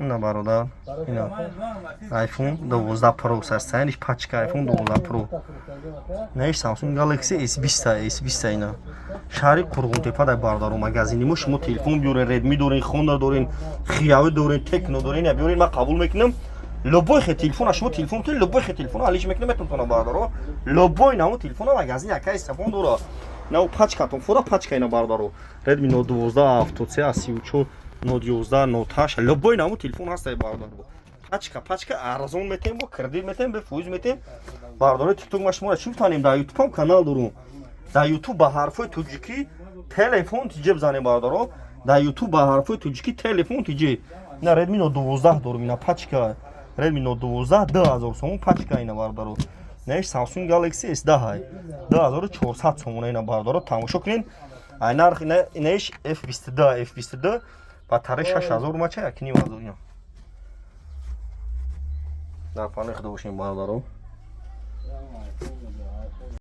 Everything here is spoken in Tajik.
Ина, бародар, ина iPhone 12 Pro, состояниш пачка iPhone 12 Pro. Наиш Samsung Galaxy S20, S20. Ина шаҳри Қурғонтепа дар, бародаро, магазини мо. Шумо телефон биёрен, Redmi дорен, Honor дорен, Xiaomi дорен, Tecno дорен, я биёрен, ман қабул мекунам. Любой хе телефон, шумо телефон ту, любой хе телефон алиш мекунам, метонтона, бародаро. Любой намо телефон магазин якай сафон дора. На пачкатон фора пачка. Ина, бародаро, Redmi Note 12, 73, 34, Note 11, Note 8, любой намо телефон ҳаст, бародаро. Пачка, пачка арзон метем, бо кредит метем, бе фоиз метем. Бародарои TikTok, ма шуморо чӣ битанем? Дар YouTube ҳам канал дорум. Дар YouTube ба ҳарфҳои тоҷикӣ «Телефон тиҷе» бизанем, бародаро. Дар YouTube ба ҳарфҳои тоҷикӣ «Телефон тиҷе». Ина Redmi Note 12 дорум, ина пачка Redmi Note 12, 2000 сомон пачка. Ина, бародаро, наиш Samsung Galaxy S10, 2400 сомона. Ина, бародаро, тамошо кунед. Ай нарх инаиш F22, F22 батарея 6000 мача, 1500. Ина дар паноҳи худо бошем, бародаро.